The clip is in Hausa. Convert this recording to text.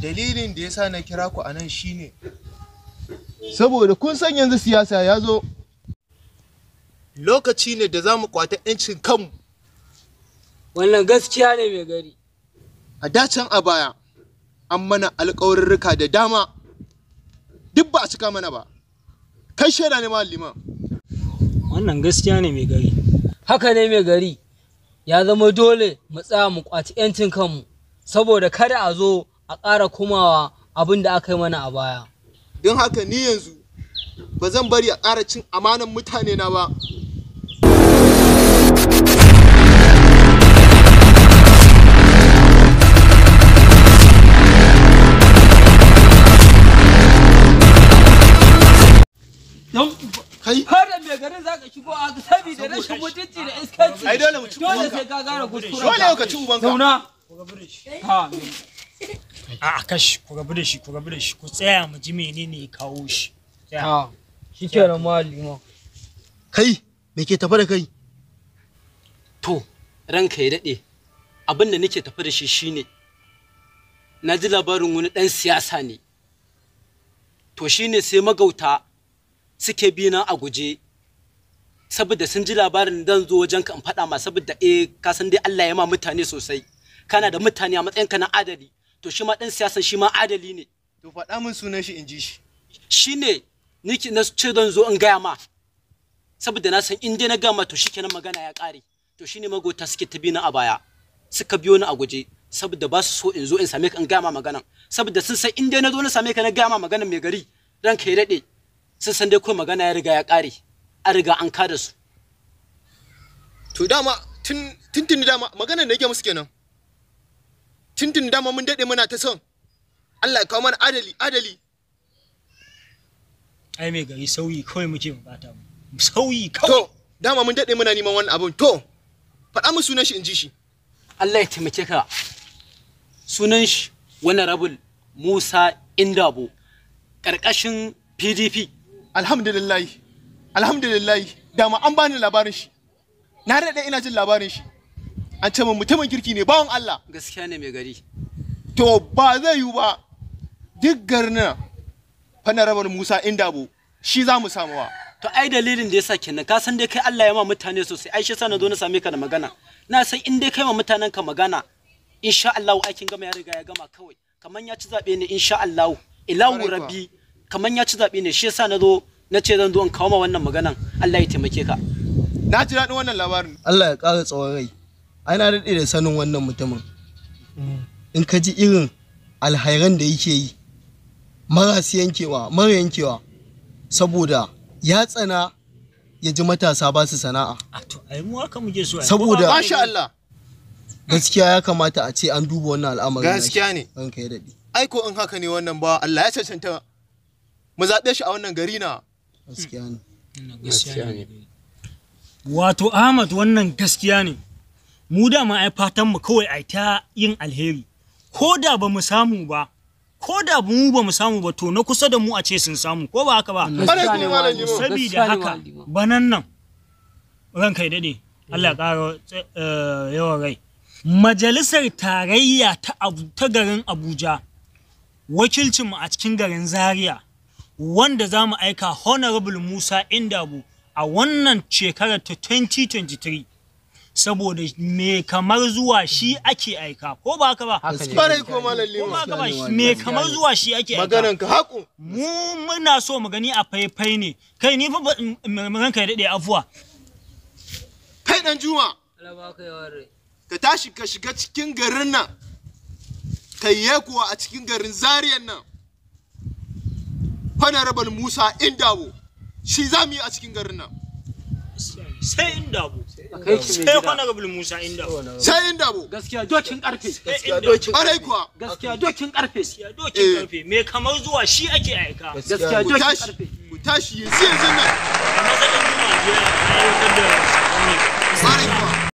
Dalilin da yasa na kira ku anan shine saboda kun san yanzu siyasa ya zo, lokaci ne da za mu kwata 'yancin kanmu. Wannan gaskiya ne mai gari. A dacen a baya an mana alƙawarurruka da dama, duk ba a cika mana ba. Kai shaida ne Malam Liman. Wannan gaskiya ne mai gari. Haka ne mai gari. Ya zama dole mu tsaya mu kwaci 'yancin kanmu saboda kada a zo a ƙara komawa abin da aka yi mana a baya. Don haka ni yanzu ba zan bari a ƙara cin amanan mutane na ba. Kai Kada mai garin zaka shigo a saboda rashin mutunci da iskanci. Ai dole mu ci Dole ubanka. sai ka gane kuskuren. Dole ka ci ubanka. Zauna. Ha. A'a kash, ku rabu da shi, ku rabu da shi, ku tsaya mu ji menene ya kawo shi. Tsaya. Ha. Shikenan Malam Liman. Kai, me ke tafa da kai? To, ranka ya daɗe, abin da nake tafi da shi shine na ji labarin wani ɗan siyasa ne. To shine sai magauta suke bi na a guje, saboda sun ji labarin zan zo wajen ka in faɗa ma, saboda ka san dai Allah ya ma mutane sosai. Kana da mutane a matsayinka na adali, to shi ma ɗan siyasan shi ma adali ne. To faɗa min sunan shi in ji shi. Shine nake na ce zan zo in gaya ma, saboda na san in dai na gama to shikenan magana ya ƙare. To shine magota suke ta bi na a baya, suka biyo ni a guje saboda ba su so in zo in same ka in gaya ma maganan, saboda sun san in dai na zo na same ka na gaya ma maganan mai gari ranka ya daɗe, sun san dai kawai magana ya riga ya ƙare, an riga an kada su. To dama tun tun dama maganar da yake musu kenan. Tun dama mun daɗe muna ta son Allah ya kawo mana adali adali. Ai mai gari sauyi kawai muke bukata mu. Sauyi kawai. To dama mun daɗe muna neman wannan abun. To faɗa min sunan shi in ji shi. Allah ya taimake ka. Sunan shi Honorable Musa Indabo, ƙarƙashin PDP. Alhamdulillah, alhamdulillah, dama an bani labarin shi. Na daɗe ina jin labarin shi. An ce min mutumin kirki ne, bawan Allah. Gaskiya ne mai gari. To ba zai yiwu ba, duk garin nan Honorable Musa Indabo shi za mu samuwa. To ai dalilin da yasa kenan, ka san dai kai Allah ya ma mutane sosai, ai shi yasa na zo na same ka da magana. Na san in dai kai ma mutanen ka magana, insha Allah aikin gama ya riga ya gama kawai. Kaman ya ci zabe ne insha Allah. Ilahu Kwarai kuwa. rabbi, kaman ya ci zabe ne, shi yasa na zo na ce zan zo in kawo ma wannan maganan. Allah ya taimake ka. Na ji daɗin wannan labarin. Allah ya ƙara tsawon rai. Ai na daɗe da sanin wannan mutumin. In ka ji irin alhairan da yake yi, marasu yankewa, mara yankewa, saboda ya tsana ya ji matasa ba su sana'a. A to ai mu haka muke so. ai. Saboda- Masha Allah. Gaskiya ya kamata a ce an duba wannan al'amarin. nashi. Gaskiya ne. Ranka ya daɗe. Ai ko in haka ne wannan bawan Allah ya cancanta mu zaɓe shi a wannan gari na. Gaskiya ne. Wannan gaskiya ne. Wato Ahmad wannan gaskiya ne. Mu dama ai fatan mu kawai ai ta yin alheri. Ko da ba mu samu ba, ko da mu ba mu samu ba to na kusa da mu a ce sun samu, ko ba haka ba? Kwarai kuwa Malam Liman. Sabida Gaskiya ne haka Malam Liman. banan nan ranka ya daɗe, Allah ya ƙara yawan rai. Majalisar tarayya ta garin Abuja, wakilcinmu a cikin garin Zaria, wanda za mu aika Honorable Musa Indabo a wannan shekarar ta 2023, saboda me kamar zuwa shi ake aika, ko ba haka ba? Kwarai kuwa Malam Ko ba Liman. haka ba? Me kamar zuwa shi ake aika. Maganan ka haƙu. Mu muna so mu gani a faifai ne. Kai ni fa ranka ya daɗe, afuwa. Kai ɗan Juma, Allah baka yawan rai. ka tashi ka shiga cikin garin nan. Ka yi kuwa a cikin garin Zariyan nan. Honorable Musa Indabo shi za mu yi a cikin garin nan. Sai Indabo. Kai ki mai Sai gida. Honorable Musa Indabo. Sai Indabo. Gaskiya dokin karfe. Sai Indabo. Kwarai kuwa. Gaskiya dokin karfe. Gaskiya dokin karfe. Me kamar zuwa shi ake aika. Gaskiya Ku dokin tashi, karfe. ku tashi yanzu yanzu nan. A matsayin Juma je a aiwatar da sakon ne. Kwarai kuwa.